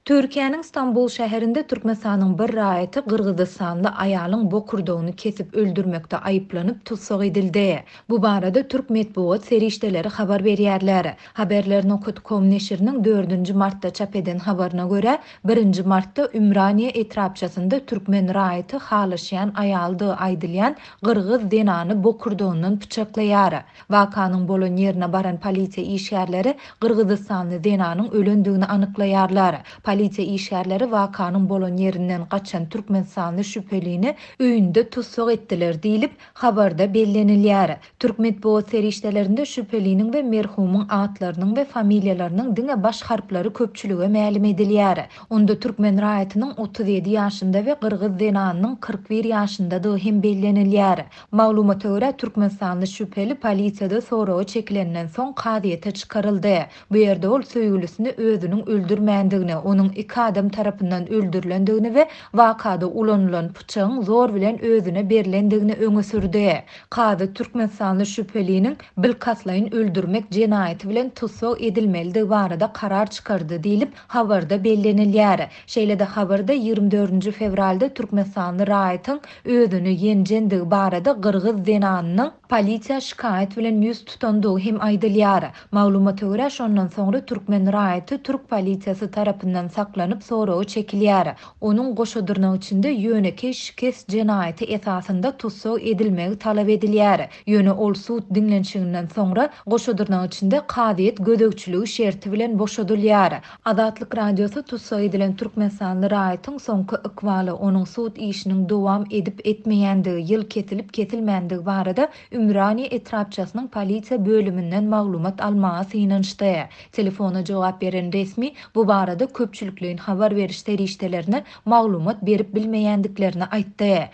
Türkiýäniň Stambul şäherinde Türkmenistanyň bir raýaty gyrgyzystanly aýalyň bokurdagyny kesip öldürmekde aýyplanyp tussag edildi. Bu barada türk metbugat serişdeleri habar berýärler. Haberler nokat kom neşiriniň dördünji martda çap eden habaryna görä, birinji martda Ümraniýe etrapçasynda türkmen raýaty halaşýan aýalydygy aýdylýan gyrgyz zenany bokurdagyndan pyçaklaýar. Wakanyň bolan ýerine baran polisiýa işgärleri gyrgyzystanly zenanyň ölendigini anyklaýarlar. Polisiýa işgärleri wakanyň bolan ýerinden gaçan türkmenistanly şübhelini öýünde tussag etdiler diýlip, habarda bellenilýär. Türk metbugat serişdelerinde şübheliniň we merhumyň atlarynyň we familiýalarynyň diňe baş harplary köpçülige mälim edilýär. Onda türkmen raýatynyň 37 ýaşynda we gyrgyz zenanynyň 41 ýaşyndadygy hem bellenilýär. Maglumata görä, türkmenistanly şübheli polisiýada soraga çekilenden soň kazyýete çykaryldy. Bu ýerde ol söýgülisini özüniň öldürmändigini, onuň iki adam tarapyndan öldürilendigini we wakada ulanylan pyçagyň zor bilen özüne berlendigini öňe sürdi. Kazy türkmenistanly şübheliniň bilkastlaýyn öldürmek jenaýaty bilen tussag edilmelidigi barada karar çykardy diýlip, habarda bellenilýär. Şeýle-de habarda 24-nji fewralda türkmenistanly raýatyň özüni ýenjendigi barada gyrgyz zenanynyň polisiýa şikaýat bilen ýüz tutandygy hem aýdylýar. Maglumata görä, şondan soňra türkmen raýaty türk polisiýasy tarapyndan saklanyp soraga çekilýär. Onuň goşa dyrnak içinde ýönekeý şikes jenaýaty esasynda tussag edilmegi talap edilýär. Ýöne ol sud diňlenişiginden soňra goşa dyrnak içinde kazyýet gözegçiligi şerti bilen boşadylýar. Azatlyk Radiosy tussag edilen türkmenistanly raýatyň soňky ykbaly, onuň sud işiniň dowam edip-etmeýändigi, ýyl kesilip-kesilmändigi barada Ümraniýe etrapçasynyň polisiýa bölüminden maglumat almaga synanyşdy. Telefona jogap beren resmi bu barada köpçülikleýin habar beriş serişdelerine maglumat berip bilmeýändiklerini aýtdy.